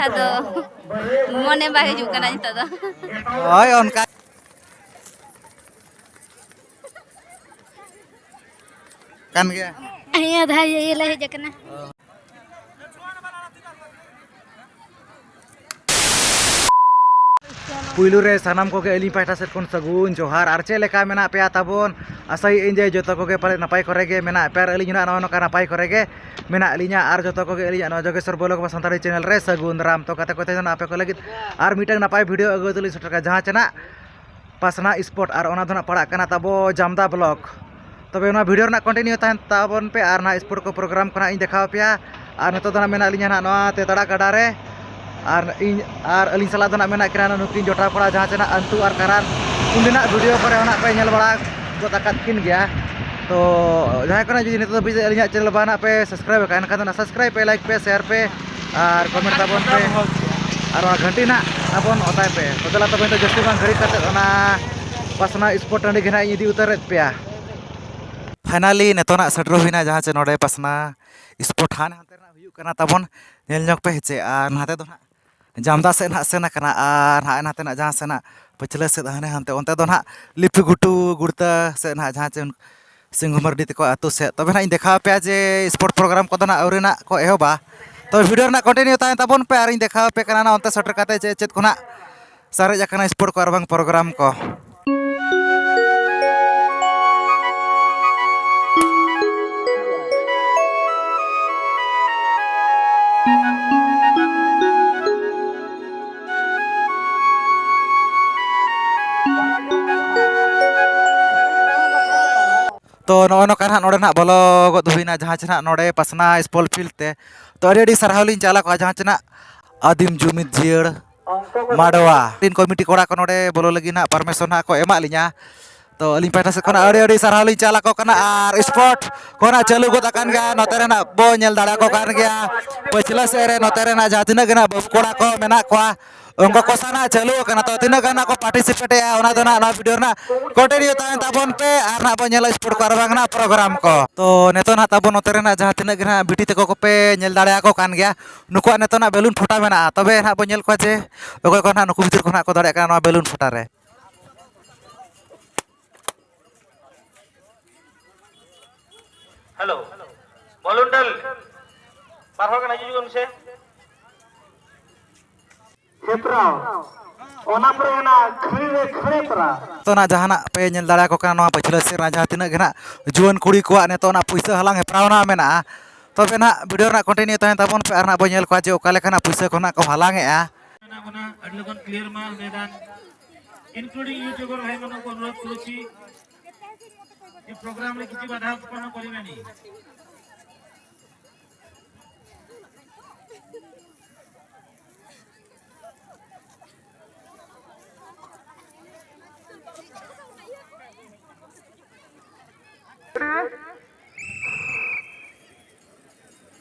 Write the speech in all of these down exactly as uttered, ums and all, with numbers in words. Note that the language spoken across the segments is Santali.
ᱟᱫᱚ ᱢᱚᱱᱮ ᱵᱟᱭ ᱦᱤᱡᱩᱜ ᱠᱟᱱᱟ ᱱᱤᱛᱚᱜ ᱫᱚ᱾ ᱦᱳᱭ, ᱚᱱᱠᱟ ᱠᱟᱱ ᱜᱮᱭᱟ᱾ ᱱᱤᱭᱟᱹ ᱫᱷᱟᱣ ᱤᱭᱟᱹ ᱞᱮ ᱦᱮᱡ ᱟᱠᱟᱱᱟ᱾ ᱯᱩᱭᱞᱩ ᱨᱮ ᱥᱟᱱᱟᱢ ᱠᱚᱜᱮ ᱟᱹᱞᱤᱧ ᱯᱟᱦᱴᱟ ᱥᱮᱫ ᱠᱷᱚᱱ ᱥᱟᱹᱜᱩᱱ ᱡᱚᱦᱟᱨ᱾ ᱟᱨ ᱪᱮᱫ ᱞᱮᱠᱟ ᱢᱮᱱᱟᱜ ᱯᱮᱭᱟ ᱛᱟᱵᱚᱱ? ᱟᱥᱟᱭᱮᱫ ᱟᱹᱧ ᱡᱮ ᱡᱚᱛᱚ ᱠᱚᱜᱮ ᱯᱟᱞᱮ ᱱᱟᱯᱟᱭ ᱠᱚᱨᱮ ᱜᱮ ᱢᱮᱱᱟᱜ ᱯᱮᱭᱟ, ᱟᱨ ᱟᱹᱞᱤᱧ ᱦᱚᱸ ᱱᱟᱜ ᱱᱚᱜᱼᱚ ᱱᱚᱝᱠᱟ ᱱᱟᱯᱟᱭ ᱠᱚᱨᱮ ᱜᱮ ᱢᱮᱱᱟᱜ ᱞᱤᱧᱟ᱾ ᱟᱨ ᱡᱚᱛᱚ ᱠᱚᱜᱮ ᱟᱹᱞᱤᱧᱟᱜ ᱱᱚᱣᱟ ᱡᱳᱜᱮᱥᱣᱚᱨ ᱵᱞᱚᱜ ᱵᱟ ᱥᱟᱱᱛᱟᱲᱤ ᱪᱮᱱᱮᱞ ᱨᱮ ᱥᱟᱹᱜᱩᱱ ᱫᱟᱨᱟᱢ᱾ ᱛᱚ ᱜᱟᱛᱮ ᱠᱚ, ᱛᱮᱦᱮᱧ ᱫᱚ ᱱᱟᱜ ᱟᱯᱮ ᱠᱚ ᱞᱟᱹᱜᱤᱫ ᱟᱨ ᱢᱤᱫᱴᱟᱝ ᱱᱟᱯᱟᱭ ᱵᱷᱤᱰᱤᱭᱳ ᱟᱹᱜᱩ ᱠᱟᱛᱮ ᱞᱤᱧ ᱥᱮᱴᱮᱨ ᱠᱟᱜᱼᱟ, ᱡᱟᱦᱟᱸ ᱪᱮ ᱱᱟᱜ ᱯᱟᱥᱱᱟ ᱥᱯᱚᱴ, ᱟᱨ ᱚᱱᱟ ᱫᱚ ᱱᱟᱜ ᱯᱟᱲᱟᱜ ᱠᱟᱱᱟ ᱛᱟᱵᱚ ᱡᱟᱢᱫᱟ ᱵᱞᱚᱠ᱾ ᱛᱚᱵᱮ ᱱᱚᱣᱟ ᱵᱷᱤᱰᱤᱭᱳ ᱨᱮᱱᱟᱜ ᱠᱚᱱᱴᱤᱱᱤᱭᱩ ᱛᱟᱦᱮᱱ ᱛᱟᱵᱚᱱ ᱯᱮ, ᱟᱨ ᱱᱟᱜ ᱥᱯᱚᱴ ᱠᱚ ᱯᱨᱳᱜᱨᱟᱢ ᱠᱚ ᱱᱟᱜ ᱤᱧ ᱫᱮᱠᱷᱟᱣ ᱯᱮᱭᱟ᱾ ᱟᱨ ᱱᱤᱛᱚᱜ ᱫᱚ ᱱᱟᱜ ᱢᱮᱱᱟᱜ ᱞᱤᱧᱟ ᱱᱟᱜ ᱱᱚᱣᱟ ᱛᱮᱛᱟᱲᱟ ᱜᱟᱰᱟ ᱨᱮ, ᱟᱨ ᱤᱧ ᱟᱨ ᱟᱹᱞᱤᱧ ᱥᱟᱞᱟᱜ ᱫᱚ ᱱᱟᱜ ᱢᱮᱱᱟᱜ ᱠᱤᱱᱟ ᱱᱩᱠᱤᱱ ᱡᱚᱴᱟᱣ ᱠᱚᱲᱟ, ᱡᱟᱦᱟᱸ ᱪᱮ ᱱᱟᱜ ᱟᱱᱛᱩ ᱟᱨ ᱠᱟᱨᱟᱱ᱾ ᱩᱱᱫᱤᱱᱟᱜ ᱵᱷᱤᱰᱤᱭᱳ ᱠᱚᱨᱮ ᱦᱚᱸ ᱱᱟᱜ ᱯᱮ ᱧᱮᱞ ᱵᱟᱲᱟ ᱜᱚᱫ ᱟᱠᱟᱫ ᱠᱤᱱ ᱜᱮᱭᱟ᱾ ᱛᱚ ᱡᱟᱦᱟᱸᱭ ᱠᱚ ᱱᱟᱜ ᱡᱩᱫᱤ ᱱᱤᱛᱚᱜ ᱫᱷᱟᱹᱵᱤᱡ ᱟᱹᱞᱤᱧᱟᱜ ᱪᱮᱱᱮᱞ ᱵᱟᱝ ᱱᱟᱜ ᱯᱮ ᱥᱟᱵᱥᱠᱨᱟᱭᱤᱵ ᱟᱠᱟᱫ, ᱮᱱᱠᱷᱟᱱ ᱫᱚ ᱱᱟᱜ ᱥᱟᱵᱥᱠᱨᱟᱭᱤᱵ ᱯᱮ, ᱞᱟᱭᱤᱠ ᱯᱮ, ᱥᱮᱭᱟᱨ ᱯᱮ, ᱟᱨ ᱠᱚᱢᱮᱱᱴ ᱛᱟᱵᱚᱱ ᱯᱮ, ᱟᱨ ᱚᱱᱟ ᱜᱷᱟᱹᱱᱴᱤ ᱱᱟᱜ ᱛᱟᱵᱚᱱ ᱚᱛᱟᱭ ᱯᱮ᱾ ᱛᱚ ᱫᱮᱞᱟ ᱛᱚᱵᱮ ᱱᱤᱛᱚᱜ ᱡᱟᱹᱥᱛᱤ ᱵᱟᱝ ᱜᱷᱟᱹᱲᱤ ᱠᱟᱛᱮᱫ ᱚᱱᱟ ᱯᱟᱥᱱᱟ ᱥᱯᱚᱴ ᱴᱟᱺᱰᱤ ᱜᱮ ᱱᱟᱜ ᱤᱧ ᱤᱫᱤ ᱩᱛᱟᱹᱨᱮᱫ ᱯᱮᱭᱟ᱾ ᱯᱷᱟᱭᱱᱟᱞᱤ ᱱᱤᱛᱚᱜ ᱱᱟᱜ ᱥᱮᱴᱮᱨ ᱦᱩᱭᱱᱟ ᱡᱟᱦᱟᱸ ᱪᱮ ᱱᱚᱰᱮ ᱯᱟᱥᱱᱟ ᱥᱯᱚᱴ ᱦᱟᱱᱮ ᱦᱟᱱᱛᱮ ᱨᱮᱱᱟᱜ ᱦᱩᱭᱩᱜ ᱠᱟᱱᱟ ᱛᱟᱵᱚᱱ, ᱧᱮᱞ ᱧᱚᱜ ᱯᱮ ᱦᱮᱸᱪᱮ᱾ ᱟᱨ ᱱᱟᱛᱮ ᱫᱚ ᱱᱟᱜ ᱡᱟᱢᱫᱟ ᱥᱮᱫ ᱱᱟᱜ ᱥᱮᱱ ᱟᱠᱟᱱᱟ, ᱟᱨ ᱱᱟᱜ ᱱᱟᱛᱮᱱᱟᱜ ᱡᱟᱦᱟᱸ ᱥᱮᱱᱟᱜ ᱯᱟᱹᱪᱷᱞᱟᱹ ᱥᱮᱫ ᱦᱟᱱᱮ ᱦᱟᱱᱛᱮ, ᱚᱱᱛᱮ ᱫᱚ ᱱᱟᱜ ᱞᱤᱯᱤ ᱜᱷᱩᱴᱩ ᱜᱩᱲᱛᱟ ᱥᱮᱫ ᱱᱟᱜ ᱡᱟᱦᱟᱸ ᱪᱮ ᱥᱤᱝᱦᱩ ᱢᱟᱨᱰᱤ ᱛᱟᱠᱚ ᱟᱹᱛᱩ ᱥᱮᱫ᱾ ᱛᱚᱵᱮ ᱱᱟᱜ ᱤᱧ ᱫᱮᱠᱷᱟᱣ ᱟᱯᱮᱭᱟ ᱡᱮ ᱥᱯᱚᱴ ᱯᱨᱳᱜᱨᱟᱢ ᱠᱚᱫᱚ ᱱᱟᱜ ᱟᱹᱣᱨᱤ ᱱᱟᱜ ᱠᱚ ᱮᱦᱚᱵᱟ᱾ ᱛᱚᱵᱮ ᱵᱷᱤᱰᱤᱭᱳ ᱨᱮᱱᱟᱜ ᱠᱚᱱᱴᱤᱱᱤᱭᱩ ᱛᱟᱦᱮᱱ ᱛᱟᱵᱚᱱ ᱯᱮ, ᱟᱨᱤᱧ ᱫᱮᱠᱷᱟᱣ ᱟᱯᱮ ᱠᱟᱱᱟ ᱱᱟᱜ ᱚᱱᱛᱮ ᱥᱮᱴᱮᱨ ᱠᱟᱛᱮ ᱪᱮᱫ ᱪᱮᱫ ᱠᱚ ᱱᱟᱜ ᱥᱟᱨᱮᱡ ᱟᱠᱟᱱᱟ ᱥᱯᱚᱴ ᱠᱚ ᱟᱨ ᱵᱟᱝ ᱯᱨᱳᱜᱨᱟᱢ ᱠᱚ᱾ ᱛᱚ ᱱᱚᱜᱼᱚᱭ ᱱᱚᱝᱠᱟ ᱱᱟᱦᱟᱜ ᱱᱚᱰᱮ ᱱᱟᱦᱟᱜ ᱵᱚᱞᱚ ᱜᱚᱫ ᱦᱩᱭᱱᱟ ᱡᱟᱦᱟᱸ ᱪᱮ ᱱᱟᱦᱟᱜ ᱱᱚᱰᱮ ᱯᱟᱥᱱᱟ ᱥᱯᱳᱨᱴ ᱯᱷᱤᱞᱰ ᱛᱮ᱾ ᱛᱚ ᱟᱹᱰᱤ ᱟᱹᱰᱤ ᱥᱟᱨᱦᱟᱣ ᱞᱤᱧ ᱪᱟᱞ ᱟᱠᱚᱣᱟ ᱡᱟᱦᱟᱸ ᱪᱮ ᱱᱟᱦᱟᱜ ᱟᱹᱫᱤᱢ ᱡᱩᱢᱤᱫ ᱡᱤᱭᱟᱹᱲ ᱢᱟᱰᱣᱟ ᱨᱤᱱ ᱠᱚᱢᱤᱴᱤ ᱠᱚᱲᱟ ᱠᱚ ᱱᱚᱰᱮ ᱵᱚᱞᱚ ᱞᱟᱹᱜᱤᱫ ᱱᱟᱦᱟᱜ ᱯᱟᱨᱢᱤᱥᱚᱱ ᱱᱟᱦᱟᱜ ᱠᱚ ᱮᱢᱟᱜ ᱞᱤᱧᱟ᱾ ᱛᱚ ᱟᱹᱞᱤᱧ ᱯᱟᱦᱴᱟ ᱥᱮᱫ ᱠᱷᱚᱱᱟᱜ ᱟᱹᱰᱤ ᱟᱹᱰᱤ ᱥᱟᱨᱦᱟᱣ ᱞᱤᱧ ᱪᱟᱞ ᱟᱠᱚ ᱠᱟᱱᱟ᱾ ᱟᱨ ᱥᱯᱳᱨᱴ ᱠᱚ ᱱᱟᱦᱟᱜ ᱪᱟᱹᱞᱩ ᱜᱚᱫ ᱟᱠᱟᱱ ᱜᱮᱭᱟ, ᱱᱚᱛᱮ ᱨᱮ ᱱᱟᱦᱟᱜ ᱵᱚ ᱧᱮᱞ ᱫᱟᱲᱮᱭᱟᱠᱚ ᱠᱟᱱ ᱜᱮᱭᱟ᱾ ᱯᱟᱹᱪᱷᱞᱟᱹ ᱥᱮᱫ ᱨᱮ ᱱᱚᱛᱮ ᱨᱮ ᱱᱟᱦᱟᱜ ᱡᱟᱦᱟᱸ ᱛᱤᱱᱟᱹᱜ ᱜᱮ ᱱᱟᱦᱟᱜ ᱵᱟᱹᱵᱩ ᱠᱚᱲᱟ ᱠᱚ ᱢᱮᱱᱟᱜ ᱠᱚᱣᱟ, ᱚᱝᱠᱚ ᱠᱚᱥᱟ ᱱᱟᱜ ᱪᱟᱹᱞᱩ ᱟᱠᱟᱱᱟ᱾ ᱛᱚ, ᱛᱤᱱᱟᱹᱜ ᱜᱟᱱ ᱱᱟᱜ ᱠᱚ participate ᱮᱜᱼᱟ, ᱚᱱᱟ ᱫᱚ ᱱᱟᱜ ᱱᱚᱣᱟ video ᱨᱮᱱᱟᱜ continue ᱛᱟᱦᱮᱱ ᱛᱟᱵᱚᱱ ᱯᱮ, ᱟᱨ ᱱᱟᱜ ᱵᱚᱱ ᱧᱮᱞᱟ sport ᱠᱚ ᱟᱨ ᱵᱟᱝ ᱱᱟᱜ program ᱠᱚ᱾ ᱛᱚ, ᱱᱤᱛᱚᱜ ᱱᱟᱜ ᱛᱟᱵᱚᱱ ᱱᱚᱛᱮ ᱨᱮ ᱱᱟᱜ ᱡᱟᱦᱟᱸ ᱛᱤᱱᱟᱹᱜ ᱜᱮ ᱱᱟᱜ ᱵᱤᱴᱤ ᱛᱟᱠᱚ ᱠᱚᱯᱮ ᱧᱮᱞ ᱫᱟᱲᱮᱭᱟᱠᱚ ᱠᱟᱱ ᱜᱮᱭᱟ, ᱱᱩᱠᱩᱣᱟᱜ ᱱᱤᱛᱚᱜ ᱱᱟᱜ balloon ᱯᱷᱟᱴᱟ ᱢᱮᱱᱟᱜᱼᱟ᱾ ᱛᱚᱵᱮ ᱱᱟᱜ ᱵᱚᱱ ᱧᱮᱞ ᱠᱚᱣᱟ ᱡᱮ ᱚᱠᱚᱭ ᱠᱚ ᱱᱟᱜ ᱱᱩᱠᱩ ᱵᱷᱤᱛᱤᱨ ᱠᱷᱚᱱᱟᱜ ᱠᱚ ᱫᱟᱲᱮᱭᱟᱜ ᱠᱟᱱᱟ ᱱᱚᱣᱟ balloon ᱯᱷᱟᱴᱟ ᱨᱮ᱾ ᱦᱮᱞᱳ, ᱵᱷᱚᱞᱩᱱᱴᱟᱨ ᱵᱟᱨ ᱦᱚᱲ ᱜᱟᱱ ᱦᱤᱡᱩᱜ ᱢᱮᱥᱮ᱾ ᱦᱮᱯᱨᱟᱣ, ᱚᱱᱟ ᱯᱚᱨᱮ ᱚᱱᱟ ᱠᱷᱟᱹᱲᱤ ᱨᱮ ᱠᱷᱟᱹᱲ ᱦᱮᱯᱨᱟᱣ᱾ ᱛᱚ ᱱᱟᱜ ᱡᱟᱦᱟᱱᱟᱜ ᱯᱮ ᱧᱮᱞ ᱫᱟᱲᱮᱭᱟᱠᱚ ᱠᱟᱱᱟ, ᱱᱚᱣᱟ ᱯᱟᱹᱪᱷᱞᱟᱹ ᱥᱮᱫ ᱨᱮᱱᱟᱜ ᱡᱟᱦᱟᱸ ᱛᱤᱱᱟᱹᱜ ᱜᱮ ᱱᱟᱜ ᱡᱩᱣᱟᱹᱱ ᱠᱩᱲᱤ ᱠᱚᱣᱟᱜ ᱱᱤᱛᱚᱜ ᱱᱟᱜ ᱯᱩᱭᱥᱟᱹ ᱦᱟᱞᱟᱝ ᱦᱮᱯᱨᱟᱣ ᱱᱟᱜ ᱢᱮᱱᱟᱜᱼᱟ᱾ ᱛᱚᱵᱮ ᱱᱟᱜ video ᱨᱮᱱᱟᱜ continue ᱛᱟᱦᱮᱱ ᱛᱟᱵᱚᱱ ᱯᱮ, ᱟᱨ ᱱᱟᱜ ᱵᱚᱱ ᱧᱮᱞ ᱠᱚᱣᱟ ᱡᱮ ᱚᱠᱟ ᱞᱮᱠᱟᱱᱟᱜ ᱯᱩᱭᱥᱟᱹ ᱠᱚ ᱱᱟᱜ ᱠᱚ ᱦᱟᱞᱟᱝ ᱮᱜᱼᱟ᱾ ᱚᱱᱟ ᱟᱹᱰᱤ ᱞᱚᱜᱚᱱ clear ᱢᱟ ᱦᱩᱭ ᱫᱟᱱ, including YouTuber ᱵᱷᱟᱭ ᱢᱟᱱᱚ ᱠᱚ ᱚᱱᱩᱨᱳᱫᱷ ᱠᱚᱨᱩᱪᱷᱤ, ᱡᱮ program ᱨᱮ ᱠᱤᱪᱷᱩ ᱵᱟᱫᱷᱟ ᱩᱛᱯᱚᱱᱱᱚ ᱠᱚᱨᱤᱵᱮᱱᱤ᱾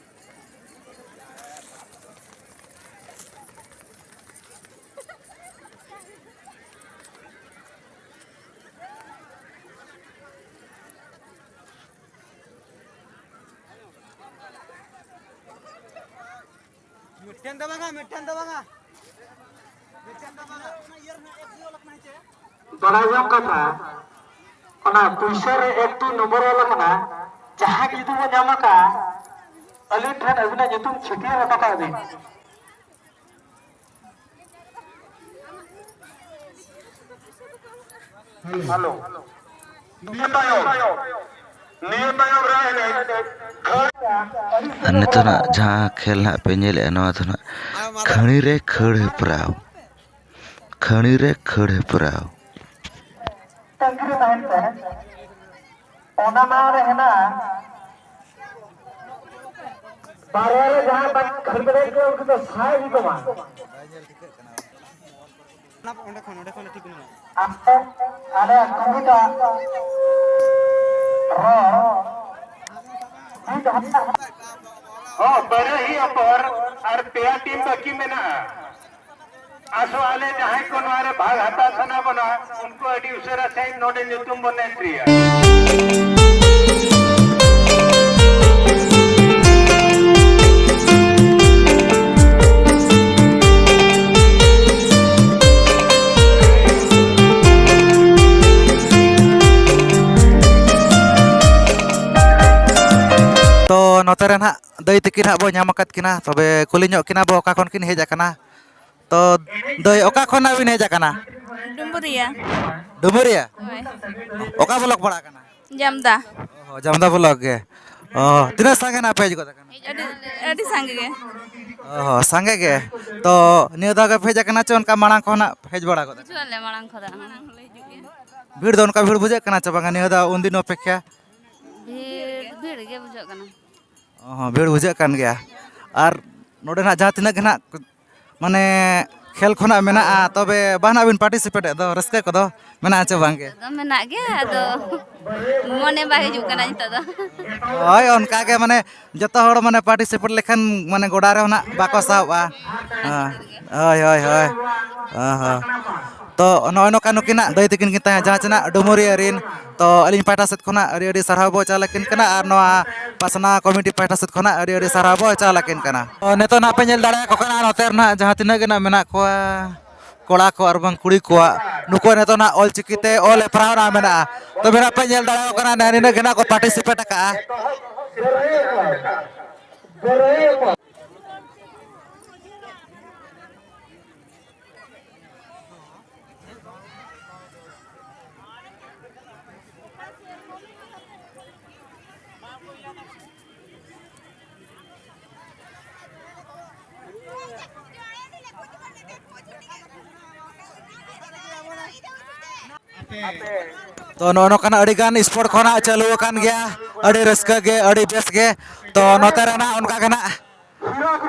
ᱢᱤᱫᱴᱮᱱ ᱫᱚ ᱵᱟᱝᱟ, ᱢᱤᱫᱴᱮᱱ ᱫᱚ ᱵᱟᱝᱟ, ᱢᱤᱫᱴᱮᱱ ᱫᱚ ᱵᱟᱝᱟ᱾ ᱚᱱᱟ ᱤᱭᱟᱹ ᱨᱮᱱᱟᱜ ᱮᱯ ᱚᱞ ᱟᱠᱟᱱᱟ ᱪᱮ? ᱵᱟᱲᱟᱭ ᱡᱚᱝ ᱠᱟᱛᱷᱟ, ᱚᱱᱟ ᱯᱩᱭᱥᱟᱹ ᱨᱮ ᱮᱠᱴᱩ ᱱᱚᱢᱵᱚᱨ ᱚᱞ ᱟᱠᱟᱱᱟ, ᱡᱟᱦᱟᱸ ᱜᱮ ᱡᱩᱫᱤ ᱵᱚᱱ ᱧᱟᱢ ᱟᱠᱟᱫ, ᱟᱹᱞᱤᱧ ᱴᱷᱮᱱ ᱟᱹᱵᱤᱱᱟᱜ ᱧᱩᱛᱩᱢ ᱪᱷᱟᱹᱴᱭᱟᱹᱨ ᱦᱚᱴᱚ ᱠᱟᱜ ᱵᱤᱱ᱾ ᱦᱮᱞᱳ᱾ ᱱᱤᱭᱟᱹ ᱛᱟᱭᱚᱢ, ᱱᱤᱭᱟᱹ ᱛᱟᱭᱚᱢ ᱨᱮ ᱮᱱᱮᱡ ᱟᱨ ᱱᱤᱛᱚᱜ ᱱᱟᱜ ᱡᱟᱦᱟᱸ ᱠᱷᱮᱞ ᱱᱟᱜ ᱯᱮ ᱧᱮᱞᱮᱜᱼᱟ, ᱱᱚᱣᱟ ᱫᱚ ᱱᱟᱜ ᱠᱷᱟᱹᱲᱤ ᱨᱮ ᱠᱷᱟᱹᱲ ᱦᱮᱯᱨᱟᱣ, ᱠᱷᱟᱹᱲᱤ ᱨᱮ ᱠᱷᱟᱹᱲ ᱦᱮᱯᱨᱟᱣ᱾ ᱛᱟᱹᱜᱤ ᱨᱮ ᱛᱟᱦᱮᱱ ᱯᱮ᱾ ᱚᱱᱟ ᱱᱟᱣᱟ ᱨᱮ ᱦᱮᱱᱟᱜᱼᱟ᱾ ᱵᱟᱨᱭᱟ ᱨᱮ ᱡᱟᱦᱟᱸᱭ ᱵᱟᱝ ᱠᱷᱟᱹᱲ ᱫᱟᱲᱮᱭᱟᱜ ᱠᱟᱱᱟ, ᱩᱱᱠᱩ ᱫᱚ ᱥᱟᱭ ᱦᱩᱭᱩᱜ ᱛᱟᱢᱟ᱾ ᱚᱱᱟ, ᱚᱸᱰᱮ ᱠᱷᱚᱱ, ᱚᱸᱰᱮ ᱠᱷᱚᱱ ᱴᱷᱤᱠ ᱢᱮᱱᱟᱜᱼᱟ᱾ ᱟᱯᱮ, ᱟᱞᱮ ᱠᱚᱢᱤᱴᱟ ᱨᱚ, ᱢᱤᱫ ᱦᱚᱲ᱾ ᱦᱚᱸ, ᱵᱟᱨᱟᱹᱦᱤ ᱚᱯᱚᱨ ᱟᱨ ᱯᱮᱭᱟ ᱴᱤᱢ ᱵᱟᱹᱠᱤ ᱢᱮᱱᱟᱜᱼᱟ᱾ ᱟᱥᱚᱜ ᱟᱞᱮ ᱡᱟᱦᱟᱸᱭ ᱠᱚ ᱱᱚᱣᱟ ᱨᱮ ᱵᱷᱟᱜᱽ ᱦᱟᱛᱟᱣ ᱥᱟᱱᱟ ᱵᱚᱱᱟ, ᱩᱱᱠᱩ ᱟᱹᱰᱤ ᱩᱥᱟᱹᱨᱟ ᱥᱟᱺᱦᱤᱡ ᱱᱚᱰᱮ ᱧᱩᱛᱩᱢ ᱵᱚᱱ entryᱭᱟ᱾ ᱛᱚ, ᱱᱚᱛᱮ ᱨᱮ ᱱᱟᱦᱟᱜ ᱫᱟᱹᱭ ᱛᱟᱹᱠᱤᱱ ᱦᱟᱸᱜ ᱵᱚ ᱧᱟᱢ ᱟᱠᱟᱫ ᱠᱤᱱᱟ, ᱛᱚᱵᱮ ᱠᱩᱞᱤ ᱧᱚᱜ ᱠᱤᱱᱟ ᱵᱚ ᱚᱠᱟ ᱠᱷᱚᱱ ᱠᱤᱱ ᱦᱮᱡ ᱟᱠᱟᱱᱟ᱾ ᱛᱚ ᱫᱟᱹᱭ, ᱚᱠᱟ ᱠᱷᱚᱱᱟᱜ ᱵᱤᱱ ᱦᱮᱡ ᱟᱠᱟᱱᱟ? ᱰᱩᱢᱵᱩᱨᱤᱭᱟ᱾ ᱰᱩᱢᱵᱩᱨᱤᱭᱟ? ᱦᱳᱭ᱾ ᱚᱠᱟ ᱵᱞᱚᱠ ᱯᱟᱲᱟᱜ ᱠᱟᱱᱟ? ᱡᱟᱢᱫᱟ᱾ ᱚ, ᱡᱟᱢᱫᱟ ᱵᱞᱚᱠ ᱜᱮ᱾ ᱚ, ᱛᱤᱱᱟᱹᱜ ᱥᱟᱸᱜᱮ ᱱᱟᱜ ᱯᱮ ᱦᱮᱡ ᱜᱚᱫ ᱟᱠᱟᱱᱟ? ᱟᱹᱰᱤ, ᱟᱹᱰᱤ ᱥᱟᱸᱜᱮ ᱜᱮ᱾ ᱚ, ᱥᱟᱸᱜᱮ ᱜᱮ᱾ ᱛᱚ ᱱᱤᱭᱟᱹ ᱫᱷᱟᱣ ᱜᱮ ᱯᱮ ᱦᱮᱡ ᱟᱠᱟᱱᱟ ᱪᱮ ᱚᱱᱠᱟ ᱢᱟᱲᱟᱝ ᱠᱷᱚᱱᱟᱜ ᱦᱮᱡ ᱵᱟᱲᱟ ᱜᱚᱫ ᱟᱠᱟᱱᱟ? ᱦᱤᱡᱩᱜ ᱟᱞᱮ ᱢᱟᱲᱟᱝ ᱠᱷᱚᱱᱟᱜ᱾ ᱵᱷᱤᱲ ᱫᱚ ᱚᱱᱠᱟ ᱵᱷᱤᱲ ᱵᱩᱡᱷᱟᱹᱜ ᱠᱟᱱᱟ ᱪᱮ ᱵᱟᱝᱟ ᱱᱤᱭᱟᱹ ᱫᱷᱟᱣ ᱩᱱᱫᱤᱱ ᱚᱯᱮᱠᱠᱷᱟ? ᱵᱷᱤᱲ, ᱵᱷᱤᱲ ᱜᱮ ᱵᱩᱡᱷᱟᱹᱜ ᱠᱟᱱᱟ᱾ ᱚ ᱦᱚᱸ, ᱵᱷᱤᱲ ᱵᱩᱡᱷᱟᱹᱜ ᱠᱟᱱ ᱜᱮᱭᱟ᱾ ᱟᱨ ᱱᱚᱰᱮ ᱱᱟᱜ ᱡᱟᱦᱟᱸ ᱛᱤᱱᱟᱹᱜ ᱜᱮ ᱱᱟᱜ, ᱢᱟᱱᱮ, ᱠᱷᱮᱞ ᱠᱷᱚᱱᱟᱜ ᱢᱮᱱᱟᱜᱼᱟ, ᱛᱚᱵᱮ ᱵᱟᱝ ᱱᱟᱜ ᱵᱤᱱ participate ᱮᱫ ᱫᱚ, ᱨᱟᱹᱥᱠᱟᱹ ᱠᱚᱫᱚ ᱢᱮᱱᱟᱜᱼᱟ ᱪᱮ ᱵᱟᱝ ᱜᱮ? ᱫᱚ ᱢᱮᱱᱟᱜ ᱜᱮᱭᱟ, ᱟᱫᱚ ᱢᱚᱱᱮ ᱵᱟᱭ ᱦᱤᱡᱩᱜ ᱠᱟᱱᱟ ᱱᱤᱛᱚᱜ ᱫᱚ᱾ ᱦᱳᱭ, ᱚᱱᱠᱟ ᱜᱮ, ᱢᱟᱱᱮ, ᱡᱚᱛᱚ ᱦᱚᱲ, ᱢᱟᱱᱮ, participate ᱞᱮᱠᱷᱟᱱ, ᱢᱟᱱᱮ, ᱜᱚᱰᱟ ᱨᱮᱦᱚᱸ ᱱᱟᱜ ᱵᱟᱠᱚ ᱥᱟᱦᱚᱵᱼᱟ᱾ ᱦᱮᱸ, ᱦᱳᱭ, ᱦᱳᱭ, ᱦᱳᱭ᱾ ᱦᱮᱸ, ᱦᱮᱸ᱾ ᱛᱚ ᱱᱚᱜᱼᱚᱭ ᱱᱚᱝᱠᱟ ᱱᱩᱠᱤᱱᱟᱜ ᱫᱟᱹᱭ ᱛᱟᱹᱠᱤᱱ ᱠᱤᱱ ᱛᱟᱦᱮᱸ, ᱡᱟᱦᱟᱸ ᱪᱮ ᱱᱟᱜ ᱰᱩᱢᱩᱨᱤᱭᱟᱹ ᱨᱤᱱ᱾ ᱛᱚ ᱟᱹᱞᱤᱧ ᱯᱟᱦᱴᱟ ᱥᱮᱫ ᱠᱷᱚᱱᱟᱜ ᱟᱹᱰᱤ ᱟᱹᱰᱤ ᱥᱟᱨᱦᱟᱣ ᱵᱚ ᱪᱟᱞ ᱟᱹᱠᱤᱱ ᱠᱟᱱᱟ, ᱟᱨ ᱱᱚᱣᱟ ᱯᱟᱥᱱᱟ ᱠᱚᱢᱤᱴᱤ ᱯᱟᱦᱴᱟ ᱥᱮᱫ ᱠᱷᱚᱱᱟᱜ ᱟᱹᱰᱤ ᱟᱹᱰᱤ ᱥᱟᱨᱦᱟᱣ ᱵᱚ ᱪᱟᱞ ᱟᱹᱠᱤᱱ ᱠᱟᱱᱟ᱾ ᱛᱚ ᱱᱤᱛᱚᱜ ᱱᱟᱜ ᱯᱮ ᱧᱮᱞ ᱫᱟᱲᱮᱭᱟᱠᱚ ᱠᱟᱱᱟ, ᱱᱚᱛᱮ ᱨᱮ ᱱᱟᱜ ᱡᱟᱦᱟᱸ ᱛᱤᱱᱟᱹᱜ ᱜᱮ ᱱᱟᱜ ᱢᱮᱱᱟᱜ ᱠᱚᱣᱟ, ᱠᱚᱲᱟ ᱠᱚ ᱟᱨ ᱵᱟᱝ ᱠᱩᱲᱤ ᱠᱚᱣᱟᱜ, ᱱᱩᱠᱩᱣᱟᱜ ᱱᱤᱛᱚᱜ ᱱᱟᱜ ᱚᱞ ᱪᱤᱠᱤ ᱛᱮ ᱚᱞ ᱮ ᱯᱟᱲᱦᱟᱣ ᱱᱟᱜ ᱢᱮᱱᱟᱜᱼᱟ᱾ ᱛᱚᱵᱮ ᱱᱟᱜ ᱯᱮ ᱧᱮᱞ ᱫᱟᱲᱮᱭᱟᱠᱚ ᱠᱟᱱᱟ, ᱱᱤᱱᱟᱹᱜ ᱜᱮ ᱱᱟᱜ ᱠᱚ participate ᱟᱠᱟᱜᱼᱟ᱾ ᱛᱚ ᱱᱚᱜᱼᱚ ᱱᱚᱝᱠᱟᱱᱟᱜ ᱟᱹᱰᱤᱜᱟᱱ sport ᱠᱷᱚᱱᱟᱜ ᱪᱟᱹᱞᱩ ᱟᱠᱟᱱ ᱜᱮᱭᱟ, ᱟᱹᱰᱤ ᱨᱟᱹᱥᱠᱟᱹ ᱜᱮ, ᱟᱹᱰᱤ ᱵᱮᱥ ᱜᱮ᱾ ᱛᱚ ᱱᱚᱛᱮ ᱨᱮᱱᱟᱜ ᱚᱱᱠᱟ ᱜᱮ ᱱᱟᱜ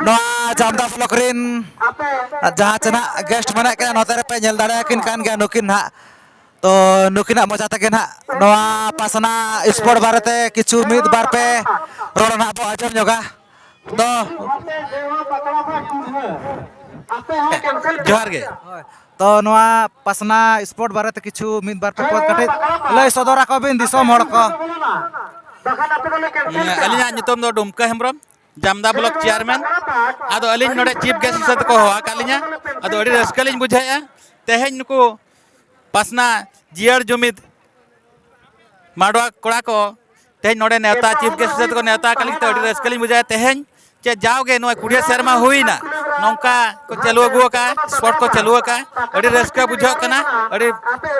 ᱱᱚᱣᱟ ᱡᱟᱢᱫᱟ ᱵᱞᱚᱠ ᱨᱤᱱ ᱡᱟᱦᱟᱸ ᱪᱮ ᱱᱟᱜ guest ᱢᱮᱱᱟᱜ ᱠᱤᱱᱟ, ᱱᱚᱛᱮ ᱨᱮᱯᱮ ᱧᱮᱞ ᱫᱟᱲᱮᱭᱟᱠᱤᱱ ᱠᱟᱱ ᱜᱮᱭᱟ ᱱᱩᱠᱤᱱ ᱱᱟᱜ᱾ ᱛᱚ ᱱᱩᱠᱤᱱᱟᱜ ᱢᱚᱪᱟ ᱛᱮᱜᱮ ᱱᱟᱜ ᱱᱚᱣᱟ ᱯᱟᱥᱱᱟ sport ᱵᱟᱨᱮᱛᱮ ᱠᱤᱪᱷᱩ ᱢᱤᱫ ᱵᱟᱨ ᱯᱮ ᱨᱚᱲ ᱱᱟᱜ ᱵᱚ ᱟᱸᱡᱚᱢ ᱧᱚᱜᱟ᱾ ᱫᱚ ᱡᱚᱦᱟᱨ ᱜᱮ᱾ ᱦᱳᱭ᱾ ᱛᱚ, ᱱᱚᱣᱟ ᱯᱟᱥᱱᱟ ᱥᱯᱳᱨᱴ ᱵᱟᱨᱮᱛᱮ ᱠᱤᱪᱷᱩ ᱢᱤᱫ ᱵᱟᱨ ᱯᱮ ᱯᱚᱫ ᱠᱟᱹᱴᱤᱡ ᱞᱟᱹᱭ ᱥᱚᱫᱚᱨ ᱟᱠᱚ ᱵᱤᱱ ᱫᱤᱥᱚᱢ ᱦᱚᱲ ᱠᱚ᱾ ᱟᱹᱞᱤᱧᱟᱜ ᱧᱩᱛᱩᱢ ᱫᱚ ᱰᱩᱢᱠᱟᱹ ᱦᱮᱢᱵᱨᱚᱢ, ᱡᱟᱢᱫᱟ ᱵᱞᱚᱠ ᱪᱮᱭᱟᱨᱢᱮᱱ᱾ ᱟᱫᱚ ᱟᱹᱞᱤᱧ ᱱᱚᱰᱮ ᱪᱤᱯ ᱜᱮᱥᱴ ᱦᱤᱥᱟᱹᱵ ᱛᱮᱠᱚ ᱦᱚᱦᱚ ᱟᱠᱟᱫ ᱞᱤᱧᱟ᱾ ᱟᱫᱚ ᱟᱹᱰᱤ ᱨᱟᱹᱥᱠᱟᱹ ᱞᱤᱧ ᱵᱩᱡᱷᱟᱹᱣᱮᱫᱼᱟ᱾ ᱛᱮᱦᱮᱧ ᱱᱩᱠᱩ ᱯᱟᱥᱱᱟ ᱡᱤᱭᱟᱹᱲ ᱡᱩᱢᱤᱫ ᱢᱟᱰᱣᱟ ᱠᱚᱲᱟ ᱠᱚ ᱛᱮᱦᱮᱧ ᱱᱚᱰᱮ ᱱᱮᱣᱛᱟ, ᱪᱤᱯ ᱜᱮᱥᱴ ᱦᱤᱥᱟᱹᱵ ᱛᱮᱠᱚ ᱱᱮᱣᱛᱟ ᱟᱠᱟᱫ ᱞᱤᱧ ᱛᱮ ᱟᱹᱰᱤ ᱨᱟᱹᱥᱠᱟᱹ ᱞᱤᱧ ᱵᱩᱡᱷᱟᱹᱣᱟ᱾ ᱛᱮᱦᱮᱧ ᱪᱮᱫ ᱡᱟᱣᱜᱮ ᱱᱚᱣᱟ ᱠᱩᱲᱤᱭᱟᱹ ᱥᱮᱨᱢᱟ ᱦᱩᱭᱱᱟ, ᱱᱚᱝᱠᱟ ᱠᱚ ᱪᱟᱹᱞᱩ ᱟᱹᱜᱩ ᱟᱠᱟᱫᱼᱟ, ᱥᱯᱳᱨᱴ ᱠᱚ ᱪᱟᱹᱞᱩ ᱟᱠᱟᱫᱼᱟ᱾ ᱟᱹᱰᱤ ᱨᱟᱹᱥᱠᱟᱹ ᱵᱩᱡᱷᱟᱹᱜ ᱠᱟᱱᱟ, ᱟᱹᱰᱤ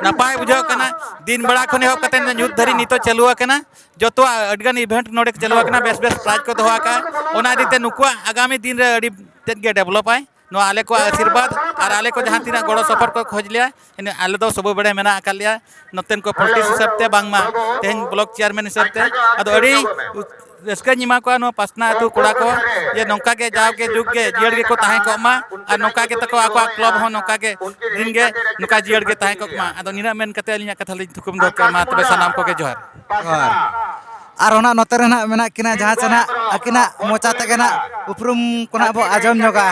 ᱱᱟᱯᱟᱭ ᱵᱩᱡᱷᱟᱹᱜ ᱠᱟᱱᱟ᱾ ᱫᱤᱱ ᱵᱮᱲᱟ ᱠᱷᱚᱱ ᱮᱦᱚᱵ ᱠᱟᱛᱮ ᱧᱩᱛ ᱫᱷᱟᱹᱨᱤᱡ ᱱᱤᱛᱚᱜ ᱪᱟᱹᱞᱩ ᱟᱠᱟᱱᱟ᱾ ᱡᱚᱛᱚᱣᱟᱜ ᱟᱹᱰᱤᱜᱟᱱ ᱤᱵᱷᱮᱱᱴ ᱱᱚᱰᱮ ᱪᱟᱹᱞᱩ ᱟᱠᱟᱱᱟ, ᱵᱮᱥ ᱵᱮᱥ ᱯᱨᱟᱭᱤᱡᱽ ᱠᱚ ᱫᱚᱦᱚ ᱟᱠᱟᱫᱼᱟ᱾ ᱚᱱᱟ ᱤᱫᱤ ᱛᱮ ᱱᱩᱠᱩᱣᱟᱜ ᱟᱜᱟᱢᱤ ᱫᱤᱱ ᱨᱮ ᱟᱹᱰᱤ ᱛᱮᱫ ᱜᱮ ᱰᱮᱵᱷᱞᱚᱯ ᱟᱭ᱾ ᱱᱚᱣᱟ ᱟᱞᱮ ᱠᱚᱣᱟᱜ ᱟᱥᱤᱨᱵᱟᱫᱽ ᱟᱨ ᱟᱞᱮ ᱠᱚ ᱡᱟᱦᱟᱸ ᱛᱤᱱᱟᱹᱜ ᱜᱚᱲᱚ ᱥᱚᱯᱚᱦᱚᱫ ᱠᱚ ᱠᱷᱚᱡᱽ ᱞᱮᱭᱟ, ᱤᱱᱟᱹ ᱟᱞᱮ ᱫᱚ ᱥᱚᱵᱚᱭ ᱵᱮᱲᱮ ᱢᱮᱱᱟᱜ ᱟᱠᱟᱫ ᱞᱮᱭᱟ ᱱᱚᱛᱮᱱ ᱠᱚ ᱯᱚᱞᱤᱴᱤᱠᱥ ᱦᱤᱥᱟᱹᱵ ᱛᱮ, ᱵᱟᱝᱢᱟ ᱛᱮᱦᱮᱧ ᱵᱞᱚᱠ ᱪᱮᱭᱟᱨᱢᱮᱱ ᱦᱤᱥᱟᱹᱵ ᱛᱮ᱾ ᱟᱫᱚ ᱟᱹᱰᱤ ᱨᱟᱹᱥᱠᱟᱹᱧ ᱮᱢᱟ ᱠᱚᱣᱟ ᱱᱚᱣᱟ ᱯᱟᱥᱱᱟ ᱟᱹᱛᱩ ᱠᱚᱲᱟ ᱠᱚ, ᱡᱮ ᱱᱚᱝᱠᱟ ᱜᱮ ᱡᱟᱣᱜᱮ ᱡᱩᱜᱽ ᱜᱮ ᱡᱤᱭᱟᱹᱲ ᱜᱮᱠᱚ ᱛᱟᱦᱮᱸ ᱠᱚᱜ ᱢᱟ ᱟᱨ ᱱᱚᱝᱠᱟ ᱜᱮ ᱛᱟᱠᱚ ᱟᱠᱚᱣᱟᱜ ᱠᱞᱟᱵᱽ ᱦᱚᱸ ᱱᱚᱝᱠᱟ ᱜᱮ ᱫᱤᱱ ᱜᱮ ᱱᱚᱝᱠᱟ ᱡᱤᱭᱟᱹᱲ ᱜᱮ ᱛᱟᱦᱮᱸ ᱠᱚᱜ ᱢᱟ᱾ ᱟᱫᱚ ᱱᱤᱱᱟᱹᱜ ᱢᱮᱱ ᱠᱟᱛᱮ ᱟᱹᱞᱤᱧᱟᱜ ᱠᱟᱛᱷᱟ ᱞᱤᱧ ᱛᱷᱩᱠᱩᱢ ᱫᱚᱦᱚ ᱠᱮᱫᱟ᱾ ᱢᱟ ᱛᱚᱵᱮ ᱥᱟᱱᱟᱢ ᱠᱚᱜᱮ ᱡᱚᱦᱟᱨ᱾ ᱡᱚᱦᱟᱨ᱾ ᱟᱨ ᱚᱱᱟ ᱱᱚᱛᱮ ᱨᱮ ᱱᱟᱜ ᱢᱮᱱᱟᱜ ᱠᱤᱱᱟ, ᱡᱟᱦᱟᱸ ᱪᱮ ᱱᱟᱜ ᱟᱹᱠᱤᱱᱟᱜ ᱢᱚᱪᱟ ᱛᱮᱜᱮ ᱱᱟᱜ ᱩᱯᱨᱩᱢ ᱠᱚ ᱱᱟᱜ ᱵᱚ ᱟᱸᱡᱚᱢ ᱧᱚᱜᱟ᱾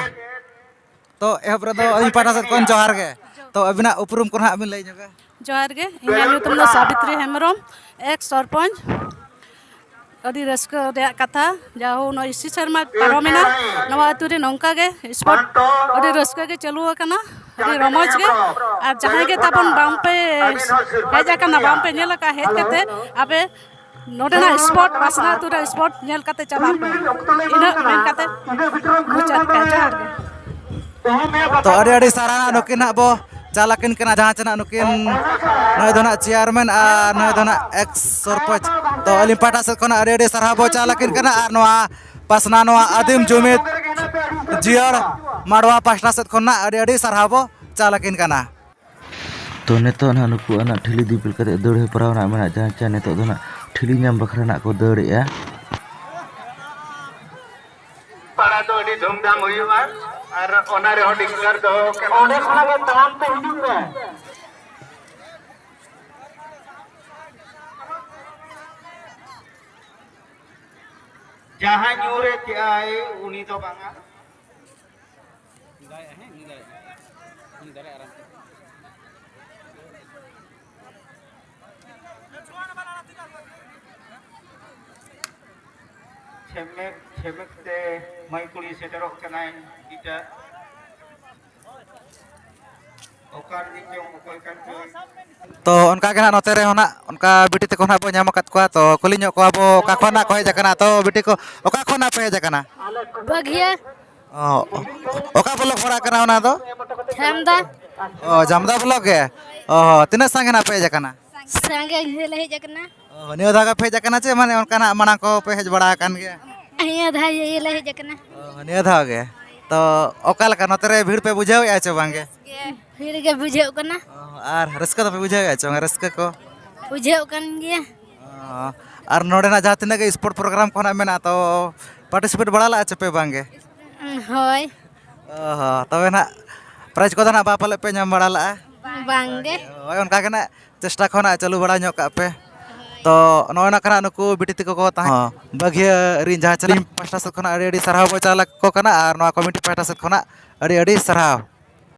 ᱛᱚ ᱮᱦᱚᱵ ᱨᱮᱫᱚ ᱟᱹᱞᱤᱧ ᱯᱟᱦᱴᱟ ᱥᱮᱫ ᱠᱷᱚᱱ ᱡᱚᱦᱟᱨ ᱜᱮ᱾ ᱛᱚ ᱟᱹᱵᱤᱱᱟᱜ ᱩᱯᱨᱩᱢ ᱠᱚ ᱱᱟᱜ ᱵᱤᱱ ᱞᱟᱹᱭ ᱧᱚᱜᱟ? ᱡᱚᱦᱟᱨ ᱜᱮ, ᱤᱧᱟᱹᱜ ᱧᱩᱛᱩᱢ ᱫᱚ ᱥᱟᱵᱤᱛᱨᱤ ᱦᱮᱢᱵᱨᱚᱢ, ᱮᱠᱥ ᱥᱚᱨᱯᱚᱧᱪ᱾ ᱟᱹᱰᱤ ᱨᱟᱹᱥᱠᱟᱹ ᱨᱮᱭᱟᱜ ᱠᱟᱛᱷᱟ, ᱡᱟᱦᱳ ᱱᱚᱜᱼᱚᱭ ᱤᱥᱤ ᱥᱮᱨᱢᱟ ᱯᱟᱨᱚᱢᱮᱱᱟ, ᱱᱚᱣᱟ ᱟᱹᱛᱩ ᱨᱮ ᱱᱚᱝᱠᱟ ᱜᱮ ᱥᱯᱳᱨᱴ ᱟᱹᱰᱤ ᱨᱟᱹᱥᱠᱟᱹ ᱜᱮ ᱪᱟᱹᱞᱩ ᱟᱠᱟᱱᱟ, ᱟᱹᱰᱤ ᱨᱚᱢᱚᱡᱽ ᱜᱮ᱾ ᱟᱨ ᱡᱟᱦᱟᱸᱭ ᱜᱮ ᱛᱟᱵᱚᱱ ᱵᱟᱝᱯᱮ ᱦᱮᱡ ᱟᱠᱟᱱᱟ, ᱵᱟᱝᱯᱮ ᱧᱮᱞ ᱟᱠᱟᱫ, ᱦᱮᱡ ᱠᱟᱛᱮ ᱟᱯᱮ ᱱᱚᱰᱮᱱᱟᱜ ᱥᱯᱳᱨᱴ, ᱯᱟᱥᱱᱟ ᱟᱹᱛᱩ ᱨᱮ ᱥᱯᱳᱨᱴ ᱧᱮᱞ ᱠᱟᱛᱮ ᱪᱟᱞᱟᱜ ᱯᱮ᱾ ᱤᱱᱟᱹᱜ ᱢᱮᱱ ᱠᱟᱛᱮ ᱢᱩᱪᱟᱹᱫ ᱯᱮ᱾ ᱡᱚᱦᱟᱨ ᱜᱮ᱾ ᱛᱚ ᱟᱹᱰᱤ ᱟᱹᱰᱤ ᱥᱟᱨᱦᱟᱣ, ᱱᱩᱠᱤᱱ ᱦᱟᱸᱜ ᱵᱚ ᱪᱟᱞ ᱟᱹᱠᱤᱱ ᱠᱟᱱᱟ, ᱡᱟᱦᱟᱸ ᱪᱮ ᱱᱟᱜ ᱱᱩᱠᱤᱱ ᱱᱩᱭ ᱫᱚ ᱱᱟᱜ ᱪᱮᱭᱟᱨᱢᱮᱱ ᱟᱨ ᱱᱩᱭ ᱫᱚ ᱱᱟᱜ ᱮᱠᱥ ᱥᱚᱨᱯᱚᱧᱪ᱾ ᱛᱚ ᱟᱹᱞᱤᱧ ᱯᱟᱦᱴᱟ ᱥᱮᱫ ᱠᱷᱚᱱᱟᱜ ᱟᱹᱰᱤ ᱟᱹᱰᱤ ᱥᱟᱨᱦᱟᱣ ᱵᱚ ᱪᱟᱞ ᱟᱹᱠᱤᱱ ᱠᱟᱱᱟ ᱟᱨ ᱱᱚᱣᱟ ᱯᱟᱥᱱᱟ, ᱱᱚᱣᱟ ᱟᱹᱫᱤᱢ ᱡᱩᱢᱤᱫ ᱡᱤᱭᱟᱹᱲ ᱢᱟᱰᱣᱟ ᱯᱟᱦᱴᱟ ᱥᱮᱫ ᱠᱷᱚᱱᱟᱜ ᱟᱹᱰᱤ ᱟᱹᱰᱤ ᱥᱟᱨᱦᱟᱣ ᱵᱚ ᱪᱟᱞ ᱟᱹᱠᱤᱱ ᱠᱟᱱᱟ᱾ ᱛᱚ ᱱᱤᱛᱚᱜ ᱱᱟᱦᱟᱜ ᱱᱩᱠᱩ ᱟᱱᱟᱜ ᱴᱷᱤᱞᱤ ᱫᱤᱯᱤᱞ ᱠᱟᱛᱮ ᱫᱟᱹᱲ ᱦᱮᱯᱨᱟᱣ ᱨᱮᱱᱟᱜ ᱢᱮᱱᱟᱜ, ᱡᱟᱦᱟᱸ ᱪᱮ ᱱᱤᱛᱚᱜ ᱫᱚ ᱱᱟᱜ ᱴᱷᱤᱞᱤ ᱧᱟᱢ ᱵᱟᱠᱷᱨᱟ ᱱᱟᱜ ᱠᱚ ᱫᱟᱹᱲᱮᱜᱼᱟ᱾ ᱯᱟᱲᱟ ᱫᱚ ᱟᱹᱰᱤ ᱫᱷᱩᱢᱫᱷᱟᱢ ᱦᱩᱭᱩᱜᱼᱟ ᱟᱨ ᱚᱱᱟ ᱨᱮᱦᱚᱸ ᱰᱤᱠᱞᱟᱨ ᱫᱚᱦᱚ ᱠᱟᱱᱟ᱾ ᱚᱸᱰᱮ ᱠᱷᱚᱱᱟᱜ ᱜᱮ ᱛᱟᱲᱟᱢ ᱛᱮ ᱦᱤᱡᱩᱜ ᱢᱮ᱾ ᱡᱟᱦᱟᱸᱭ ᱧᱩᱨᱮ ᱠᱮᱜᱼᱟᱭ, ᱩᱱᱤ ᱫᱚ ᱵᱟᱝᱟ᱾ ᱪᱷᱮᱢᱮᱠ ᱪᱷᱮᱢᱮᱠ ᱛᱮ ᱢᱟᱹᱭ ᱠᱩᱲᱤ ᱥᱮᱴᱮᱨᱚᱜ ᱠᱟᱱᱟᱭ ᱮᱴᱟᱜ᱾ ᱚᱠᱟ ᱨᱤᱱᱤᱡ ᱪᱚᱝ, ᱚᱠᱚᱭ ᱠᱟᱱ ᱪᱚᱭ? ᱛᱚ ᱚᱱᱠᱟ ᱜᱮ ᱱᱟᱜ ᱱᱚᱛᱮ ᱨᱮᱦᱚᱸ ᱱᱟᱜ ᱚᱱᱠᱟ ᱵᱤᱴᱤ ᱛᱟᱠᱚ ᱱᱟᱜ ᱵᱚ ᱧᱟᱢ ᱟᱠᱟᱫ ᱠᱚᱣᱟ, ᱛᱚ ᱠᱩᱞᱤ ᱧᱚᱜ ᱠᱚᱣᱟ ᱵᱚ ᱚᱠᱟ ᱠᱷᱚᱱ ᱱᱟᱜ ᱠᱚ ᱦᱮᱡ ᱟᱠᱟᱱᱟ᱾ ᱛᱚ ᱵᱤᱴᱤ ᱠᱚ, ᱚᱠᱟ ᱠᱷᱚᱱ ᱱᱟᱜ ᱯᱮ ᱦᱮᱡ ᱟᱠᱟᱱᱟ? ᱵᱟᱹᱜᱷᱤᱭᱟᱹ᱾ ᱚ, ᱚᱠᱟ ᱵᱞᱚᱠ ᱯᱟᱲᱟᱜ ᱠᱟᱱᱟ ᱚᱱᱟ ᱫᱚ? ᱡᱷᱟᱢᱫᱟ᱾ ᱚ, ᱡᱷᱟᱢᱫᱟ ᱵᱞᱚᱠ ᱜᱮ᱾ ᱚ, ᱛᱤᱱᱟᱹᱜ ᱥᱟᱸᱜᱮ ᱱᱟᱜ ᱯᱮ ᱦᱮᱡ ᱟᱠᱟᱱᱟ? ᱥᱟᱸᱜᱮ ᱜᱮᱞᱮ ᱦᱮᱡ ᱟᱠᱟᱱᱟ᱾ ᱚ, ᱱᱤᱭᱟᱹ ᱫᱷᱟᱣ ᱜᱮ ᱯᱮ ᱦᱮᱡ ᱟᱠᱟᱱᱟ ᱪᱮ ᱢᱟᱱᱮ ᱚᱱᱠᱟᱱᱟᱜ ᱢᱟᱲᱟᱝ ᱠᱚ ᱯᱮ ᱦᱮᱡ ᱵᱟᱲᱟ ᱟᱠᱟᱱ ᱜᱮᱭᱟ? ᱱᱤᱭᱟᱹ ᱫᱷᱟᱣ ᱜᱮᱞᱮ ᱦᱮᱡ ᱟᱠᱟᱱᱟ᱾ ᱚ, ᱱᱤᱭᱟᱹ ᱫᱷᱟᱣ ᱜᱮ᱾ ᱛᱚ ᱚᱠᱟ ᱞᱮᱠᱟ ᱱᱚᱛᱮ ᱨᱮ ᱵᱷᱤᱲ ᱯᱮ ᱵᱩᱡᱷᱟᱹᱣᱮᱫᱼᱟ ᱪᱮ ᱵᱟᱝ ᱜᱮ? ᱵᱷᱤᱲ ᱜᱮ ᱵᱩᱡᱷᱟᱹᱜ ᱠᱟᱱᱟ᱾ ᱚ, ᱟᱨ ᱨᱟᱹᱥᱠᱟᱹ ᱫᱚᱯᱮ ᱵᱩᱡᱷᱟᱹᱣᱮᱫᱼᱟ ᱪᱮ ᱵᱟᱝ ᱨᱟᱹᱥᱠᱟᱹ ᱠᱚ? ᱵᱩᱡᱷᱟᱹᱜ ᱠᱟᱱ ᱜᱮᱭᱟ᱾ ᱚ, ᱟᱨ ᱱᱚᱰᱮᱱᱟᱜ ᱡᱟᱦᱟᱸ ᱛᱤᱱᱟᱹᱜ ᱜᱮ ᱥᱯᱳᱨᱴ ᱯᱨᱳᱜᱨᱟᱢ ᱠᱚ ᱱᱟᱜ ᱢᱮᱱᱟᱜᱼᱟ, ᱛᱚ ᱯᱟᱨᱴᱤᱥᱤᱯᱮᱴ ᱵᱟᱲᱟ ᱞᱟᱜᱼᱟ ᱪᱮ ᱯᱮ ᱵᱟᱝ ᱜᱮ? ᱦᱳᱭ᱾ ᱚ ᱦᱚᱸ, ᱛᱚᱵᱮ ᱱᱟᱜ ᱯᱨᱟᱭᱤᱡᱽ ᱠᱚᱫᱚ ᱱᱟᱜ ᱵᱟ ᱯᱟᱞᱮ ᱯᱮ ᱧᱟᱢ ᱵᱟᱲᱟ ᱞᱟᱜᱼᱟ? ᱵᱟᱝ ᱜᱮ᱾ ᱦᱳᱭ, ᱚᱱᱠᱟ ᱜᱮ ᱱᱟᱜ ᱪᱮᱥᱴᱟ ᱠᱚ ᱱᱟᱜ ᱪᱟᱹᱞᱩ ᱵᱟᱲᱟ ᱧᱚᱜ ᱠᱟᱜ ᱯᱮ᱾ ᱛᱚ ᱱᱚᱜᱼᱚᱭ ᱱᱚᱝᱠᱟ ᱱᱟᱜ ᱱᱩᱠᱩ ᱵᱤᱴᱤ ᱛᱟᱠᱚ ᱠᱚ ᱛᱟᱦᱮᱸ, ᱦᱚᱸ, ᱵᱟᱹᱜᱷᱤᱭᱟᱹ ᱨᱤᱱ ᱡᱟᱦᱟᱸ ᱪᱮᱞᱮᱧ ᱯᱟᱦᱴᱟ ᱥᱮᱫ ᱠᱷᱚᱱᱟᱜ ᱟᱹᱰᱤ ᱟᱹᱰᱤ ᱥᱟᱨᱦᱟᱣ ᱵᱚ ᱪᱟᱞ ᱟᱠᱚ ᱠᱟᱱᱟ ᱟᱨ ᱱᱚᱣᱟ ᱠᱚᱢᱤᱴᱤ ᱯᱟᱦᱴᱟ ᱥᱮᱫ ᱠᱷᱚᱱᱟᱜ ᱟᱹᱰᱤ ᱟᱹᱰᱤ ᱥᱟᱨᱦᱟᱣ᱾